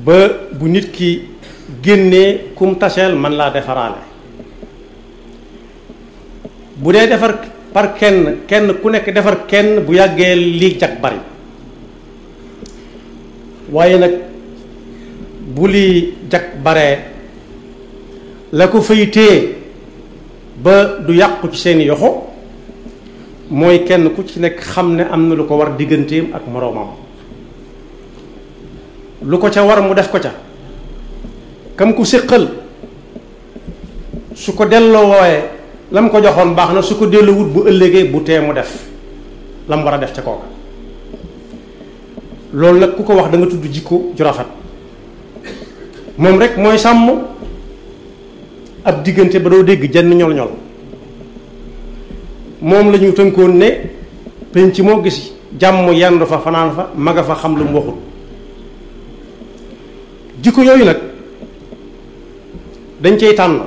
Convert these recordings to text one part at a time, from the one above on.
ba bu nit ki génnee kum taseel man laa defaraale. bu dee defar par kenn ku nekk defar kenn bu yàggee lii jag bari, waaye nag bu lii jag baree la ko fay téye ba du yàqu ci seeni yoxo mooy kenn ku ci nekk xam ne am na lu ko war digganteem ak moroomam, lu ko ca war mu def ko ca, kam ku séqal su ko delloo wooye lam ko joxoon baax na, su ko delloo wut bu ëllëgee bu tee mu def lam war a def ca kooka. loolu nag ku ko wax da nga tudd jikko ju rafet. moom rek mooy sàmm ab diggante ba doo dégg jenn ñol-ñol. moom la ñu tënkoon ne penc moo gis jàmm yendu fa fanaan fa maga fa xam lu mu waxul. jikko yooyu nag dañ cay tànn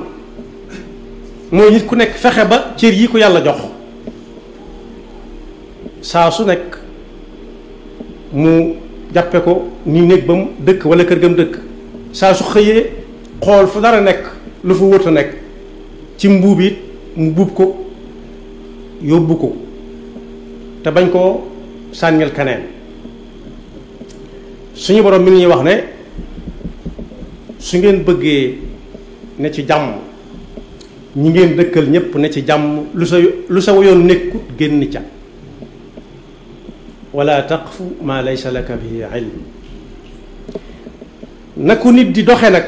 mooy nit ku nekk fexe ba cër yi ko yàlla jox saa su nekk mu jàppe ko ni néeg ba mu dëkk wala kër ga mu dëkk. saa su xëyee xool fu dara nekk lu fa wërta nekk ci mbuub it mu buub ko yóbbu ko te bañ koo sànnil keneen. suñu borom mi ngi ñuy wax ne su ngeen bëggee ne ci jàmm ñi ngeen dëkkal ñépp ne ci jàmm lu sa yoon nekkut génn ca. wala taqfu ma laysa laka bihi ilm. na ko nit di doxe nag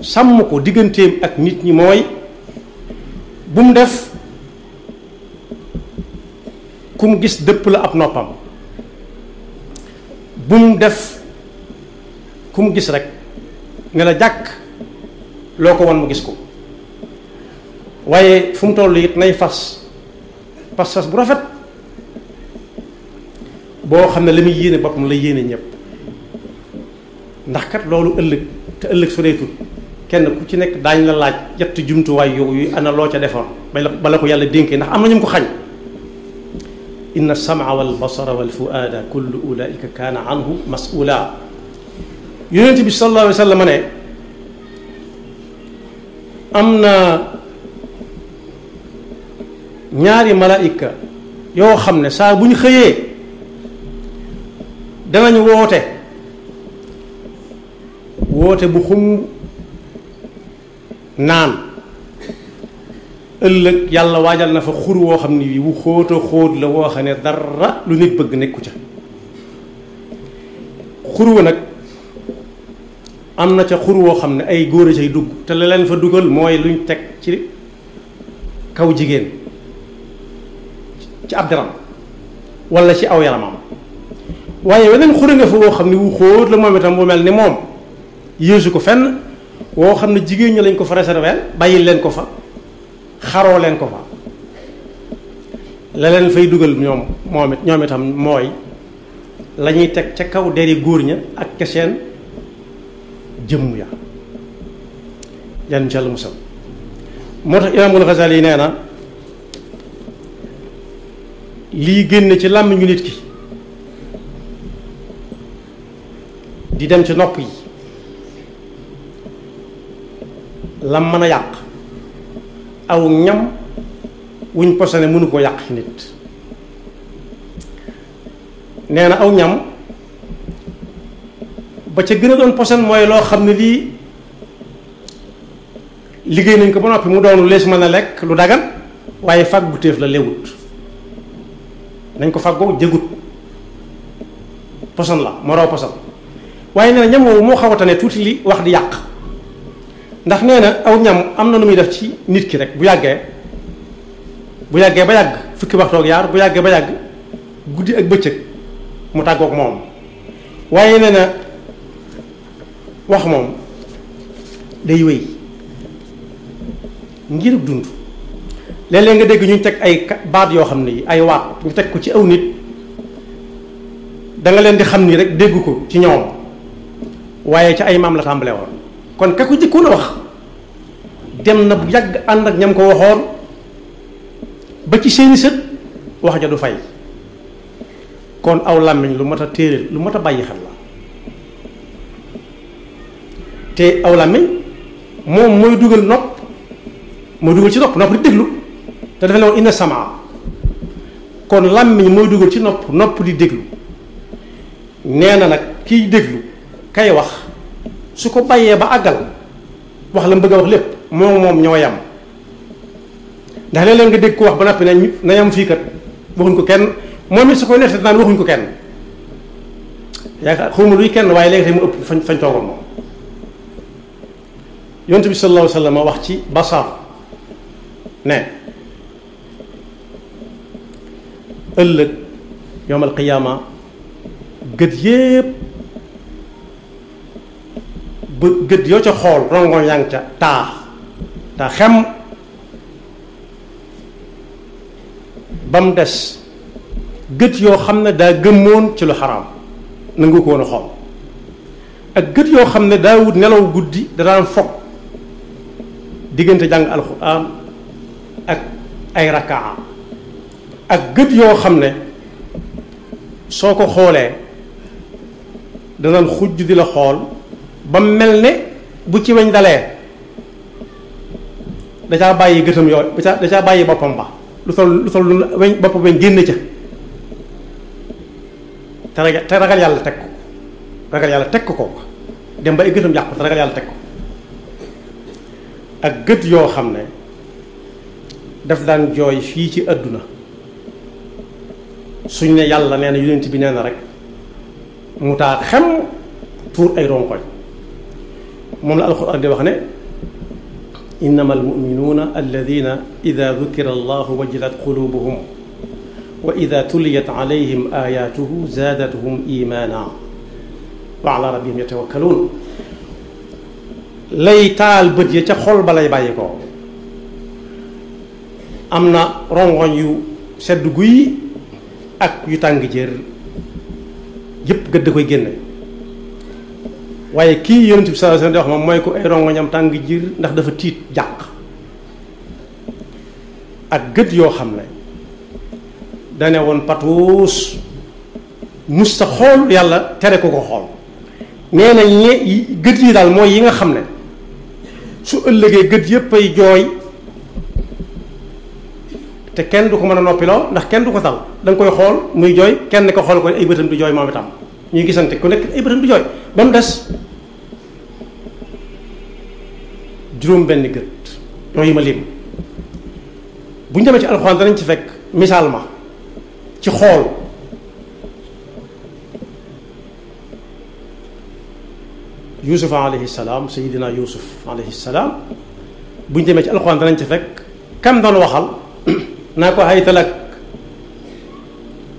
sàmm ko digganteem ak nit ñi mooy bu mu def ku mu gis dëpp la ab noppam, bu mu def ku mu gis rek nga la jàkk loo ko wan mu gis ko, waaye fu mu toll it nay fas bu rafet boo xam ne la muy yéene boppam la yéene ñépp. ndax kat loolu ëllëg te ëllëg soreetul kenn ku ci nekk daañ la laaj ñetti jumtuwaay yooyu ana loo ca defoon bala ko yàlla dénkee, ndax am na ñu ko xañ. inna as-sam'a wal basara wal fu'aada kullu ulaa'ika kaana anhu mas'uula. yonent bi sallallahu alayhi wa sallam ne am na ñaari malaayika yoo xam ne saa bu ñu xëyee danañ woote bu xum naan ëllëg yàlla waajal na fa xur woo xam ne bii wu xóota xóot la woo xam ne dara lu nit bëgg nekku ca. xur wa nag am na ca xur woo xam ne ay góor a cay dugg te la leen fa dugal mooy luñ teg ci kaw jigéen ci ab deram walla ci aw yaramam. waaye weneen xur nga fa woo xam ne wu xóot la moom itam bu mel ni moom yéesu ko fenn, woo xam ne jigéen ñi lañ ko fa réserver bàyyil leen ko fa, xaroo leen ko fa. la leen fay dugal ñoom itam mooy la ñuy teg ca kaw deri góor ña ak ca seen jëmm ya. yan incha allah musal. moo tax imaamul Ghazali yi nee na lii génn ci làmmiñu nit ki di dem ci nopp yi lam mën a yàq aw ñam wuñ posone mënu ko yàq ci nit. nee na aw ñam ba ca gën a doon poson mooy loo xam ne lii liggéey nañ ko ba noppi mu doon lees mën a lekk lu dagan waaye fàggu téef la lewut, nañ ko fàggoo jëgut poson la moo raw poson. waaye nee na ñam woowu moo xaw a tane tuuti li wax di yàq, ndax nee na aw ñam am na nu muy def ci nit ki rek bu yàggee ba yàgg fukki waxtoog yaar bu yàggee ba yàgg guddi ak bëccëg mu tàggoog moom. waaye nee na wax moom day wéy ngir dund. léeg-léeg nga dégg ñu teg ay baat yoo xam ne yi ay waat ñu teg ko ci aw nit da nga leen di xam ni rek dégg ko ci ñoom, waaye ca ay maam la tàmbale woon. kon ka ko jëkkoon a wax dem na bu yàgg ànd ak ñam ko waxoon ba ci seeni sët wax ja du fay. kon aw làmmiñ lu mat a téeréel lu mat a bàyyi xel la. te aw làmmiñ moom mooy dugal nopp mooy dugal ci nopp di déglu te dafa ne woon inna samaa kon làmmiñ mooy dugal ci nopp di déglu nee na nag kiy déglu kay wax su ko bàyyee ba àggal wax la mu bëgg a wax lépp moom ñoo yam ndax léeg-léeg nga dégg ko wax ba noppi na yam fii kat waxuñ ko kenn moom it su koy nettali naan waxuñ ko kenn yaakaar xawma luy kenn waaye léegi tey mu ëpp fañ toogoon moom. yonent bi sallallahu alayhi wa sallam wax ci basar ne ëllëg yawmal qiyaama gët yépp ba gët yoo ca xool rongoñ yaa ngi ca taa xem ba mu des gët yoo xam ne daa gëmmoon ci lu xaraam nangu ko woon a xool ak gët yoo xam ne daa wut nelaw guddi da daan fog diggante jàng alxuraan ak ay rakaa ak gët yoo xam ne soo ko xoolee danaan xujj di la xool ba mel ne bu ci weñ dalee da caa bàyyi gëtam yooyu da caa bàyyi boppam ba lu sol weñ boppam weñ génn ca te ragal yàlla teg ko dem ba ay gëtam yàqu te ragal yàlla teg ko ak gët yoo xam ne daf daan jooy fii ci àdduna suñ ne yàlla nee na yonent bi nee na rek mu taa xem tuur ay ronkoñ moom la alxuraan di wax ne innama almuminuuna alladina ida dukira allahu wajilat qulubuhum wa ida tuliyat alayhim ayatuhu zaadathum imana wa ala rabbihim yatawakkaluun lay taal bët ya ca xol ba lay bàyyi ko am na rongoñ yu sedd guy ak yu tàng jër yépp gëdd koy génne waaye kii yonent bi sallallahu alayhi wasallam di wax moom mooy ko ay rongoñam tàng jër ndax dafa tiit jàq ak gët yoo xam ne dane woon patuus mus sa xool yàlla tere ko xool nee na gët yi daal mooy yi nga xam ne su ëllëgee gët yépp ay jooy te kenn du ko mën a noppiloo ndax kenn du ko tal da nga koy xool muy jooy kenn ko xool ko ay bëtam du jooy moom itam ñuy gisante ku nekk ay bëtam du jooy ba mu des juróom benn gët yooyu ma lim bu ñu demee ci alxuraan danañ ci fekk misaal ma ci xool yusuf alayhi salaam sayidina yusuf alayhi salaam bu ñu demee ci alxuraan danañ ci fekk kam doon waxal naa ko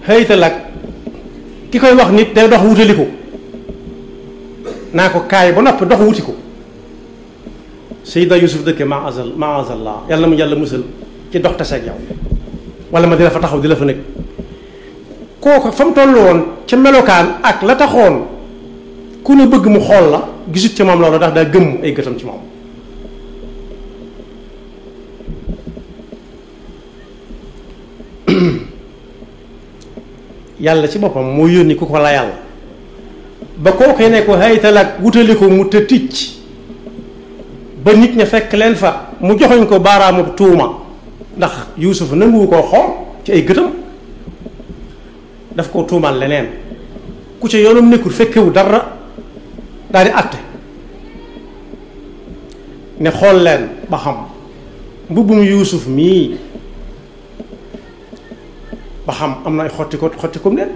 haytalak ki koy wax nit day dox wutali ko naa ko kaay ba noppi dox wuti ko sayidina yusuf dëkke maazallah yàlla mu yàlla musal ci dox taseeg yow wala ma di la fa taxaw di la fa nekk kooku fa mu toll woon ca melokaan ak la taxoon ku ne bëgg mu xool la gisut ci moom loolu ndax daa gëmm ay gëtam ci moom yàlla ci boppam moo yónni ku ko la yàlla ba kookee ne ko haytalak wutali ko mu te ticc ba nit ña fekk leen fa mu joxoñ ko baaraamu tuuma ndax yuusuf nanguwu koo xool ci ay gëtam daf ko tuumal leneen ku ca yoonam nekkul fekkewu dara daal di àtte ne xool leen ba xam mbubbum yuusuf mii ba xam am na ay xottiku leen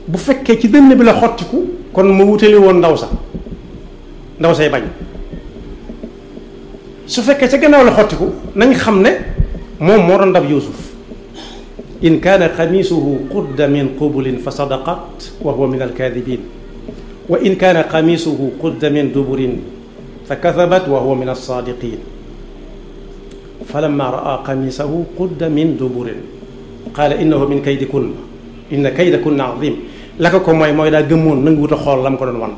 bu fekkee ci dënn bi la xottiku kon mu wutali woon ndaw say bañ su fekkee ca gannaaw la xottiku nañ xam ne moom moo doon dab yuusuf in kaana xamiisuhu qudda min qubulin fa sadaqat wa huwa min alkaadibin wa in kaana xamiisuhu qudda min duburin fa kadabat wa huwa min alsaadiqin falamma raa xamiisahu qudda min duburin qaala innahu min kaydikunna inna kaydakunna azim la ko mooy daa gëmmoon nanguwut a xool la mu ko doon wan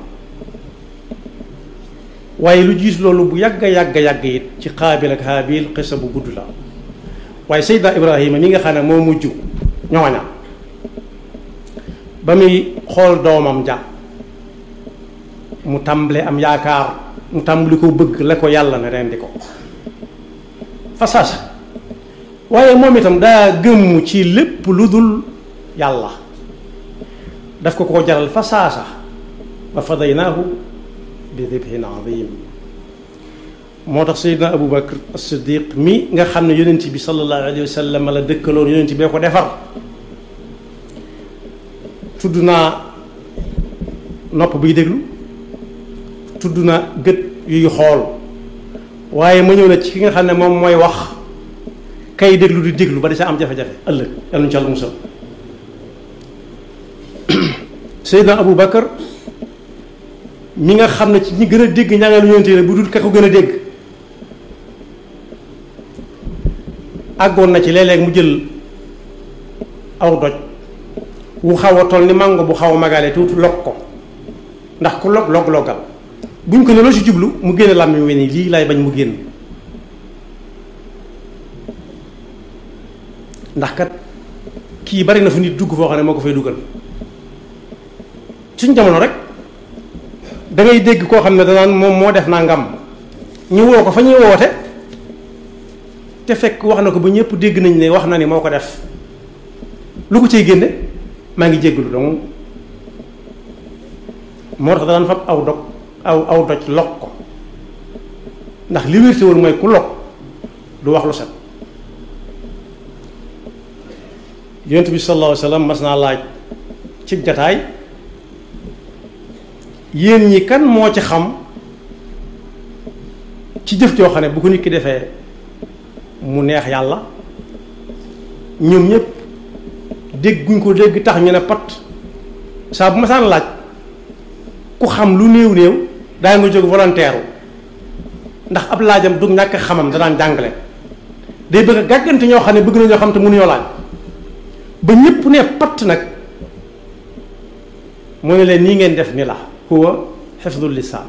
waaye lu jiitu loolu bu yàgg it ci Qaabil ak Haabil xisa bu gudd la waaye Seydina Ibrahima mi nga xam ne moo mujj ñooña ba muy xool doomam ja mu tàmbale am yaakaar mu tàmbali ko bëgg la ko yàlla ne rendi ko fa saasa waaye moom itam daa gëmm ci lépp lu dul yàlla daf ko jaral fa saasa wa fadaynaahu bi dibhin azim moo tax Seydina Abu Bakr as-Siddiq mi nga xam ne yonent bi sallallahu alayhi wa sallam la dëkkaloon yonent bee ko defar tudd naa nopp buy déglu tudd na gët yuy xool waaye ma ñëw na ci ki nga xam ne moom mooy wax kay déglu di déglu ba da sa am jafe-jafe ëllëg yàlla ñu ci Yàlla musal Seydina Abu Bakar mi nga xam ne ci ñi gën a dégg njàngalu yonent yi bu dul ka ko gën a dégg àggoon na ci léeg-léeg mu jël aw doj wu xaw a toll ni màngo bu xaw a magale tuuti log ko ndax ku log-loggal buñ ko ne loo ci jublu mu génne làmmiñ wi nii lii laay bañ mu génn ndax kat kii bari na fu nit dugg foo xam ne moo ko fay dugal suñ jamono rek da ngay dégg koo xam ne danaan moom moo def nangam ñu woo ko fa ñuy woote te fekk wax na ko ba ñëpp dégg nañ ne wax na ni moo ko def lu ko ciy génne maa ngi jégglu donc moo tax danaan fab aw doj log ko ndax li wér te wóor mooy ku log du wax lu set yonent bi sallallahu alayhi wa sallam mas naa laaj ci jataay yéen ñi kan moo ci xam ci jëf joo xam ne bu ko nit ki defee mu neex yàlla ñoom ñëpp dégguñ ko dégg tax ñu ne pat saa bu ma saan laaj ku xam lu néew néew daa nga jóg volontaire ndax ab laajam du ñàkk xamam da daan jàngale day bëgg a gàggante ñoo xam ne bëgg na ñoo xam te mënuñoo laaj ba ñëpp ne pat nag mu ne leen nii ngeen def ni la huwa xifdul lisaan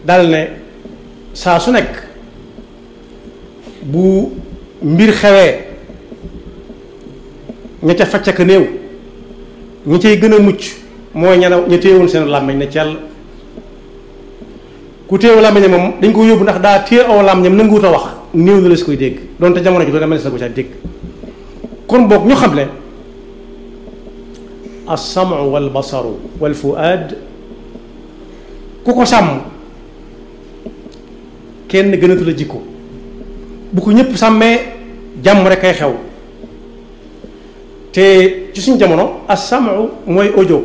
dal ne saa su nekk bu mbir xewee ña ca facca ka néew ñi cay gën a mucc mooy ña téewoon seen làmmiñ ne cell ku téewu làmmiñ moom dañ ko yóbbu ndax daa téye aw làmmiñam nanguwut a wax néew na la si koy dégg donte jamono ji doon mel na ko ca dégg kon boog ñu xam ne as-sam'u wal basaru wal fu'aad ku ko sàmm kenn gënatu la jikko bu ko ñëpp sàmmee jàmm rek ay xew te ci suñu jamono as-sam'u mooy audio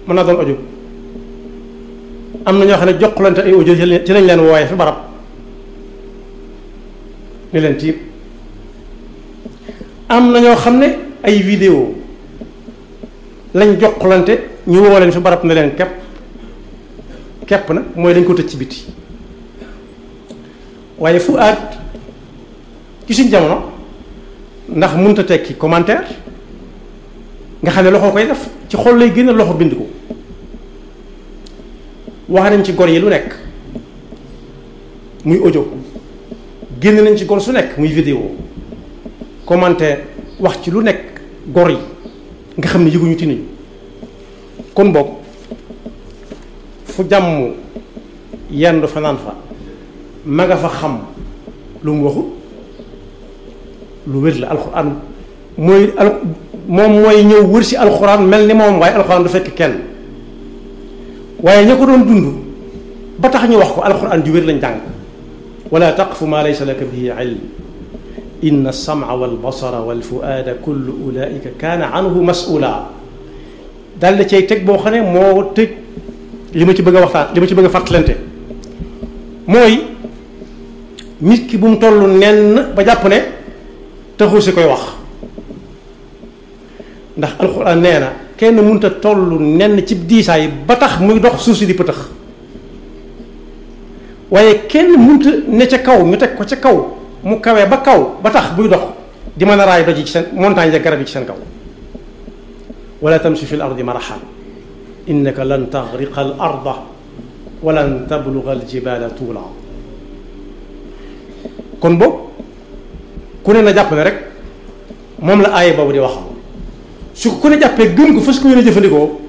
mën naa doon audio am na ñoo xam ne jokkalante ay audio ci lañ leen wooye fi barab ni leen tiib am na ñoo xam ne ay vidéo lañ jokkalante ñu woo leen fi barab ne leen kepp nag mooy dañ ko tëj ci biti waaye fu aat ci suñ jamono ndax mënut a tekki commentaire nga xam ne loxo koy def ci xol lay génn loxo bind ko wax nañ ci gor yi lu nekk muy audio génn nañ ci gor su nekk muy vidéo commentaire wax ci lu nekk gor yi nga xam ne yëguñu ti nañu kon boog fu jàmm yendu fanaan fa ma nga fa xam lu mu waxu lu wér la alxuraan moom mooy ñëw wër si alxuraan mel ni moom waaye alxuraan du fekk kenn waaye ña ko doon dund ba tax ñu wax ko alxuraan ju wér lañ jàng wala taqfu ma laysa laka bihi ilm inna as-sam'a wal basara wal fu'aada kullu ulaa'ika kaana anhu mas'uula daal da cay teg boo xam ne moo tëj li ma ci bëgg a waxtaan li ma ci bëgg a fàttalante mooy nit ki bu mu toll nenn ba jàpp ne taxu si koy wax ndax alxuraan nee na kenn mënut a toll nenn ci diisaay ba tax muy dox suuf si di pëtëx waaye kenn mënut a ne ca kaw ñu teg ko ca kaw mu kawee ba kaw ba tax buy dox di mën a raay doj yi ci seen montagne ya garab yi ci seen kaw wala tamshi fi l ardi marahan innaka lan taxriqa al arda walan tabluga al jibala tuula kon boobu ku ne na jàpp ne rek moom la aaya boobu di wax su ku ne jàppee gëm ko fas ko yéene jëfandikoo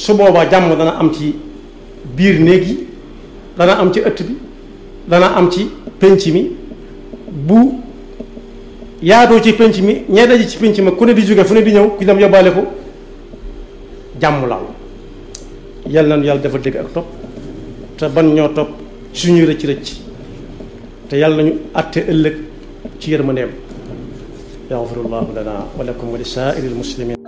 su boobaa jàmm dana am ci biir néeg yi, dana am ci ëtt bi, dana am ci penc mi. Bu yaatoo ci penc mi ñee daje ci penc ma ku ne di jóge fu ne di ñëw ku dem yóbbaale ko, jàmm laal. yàlla nañu yàlla dafa dégg ak topp te ban ñoo topp suñuy rëcc rëcc te yàlla nañu àtte ëllëg ci yërmandeem. yaxfirullahu lana wa lakum wa li saa'iril muslimin.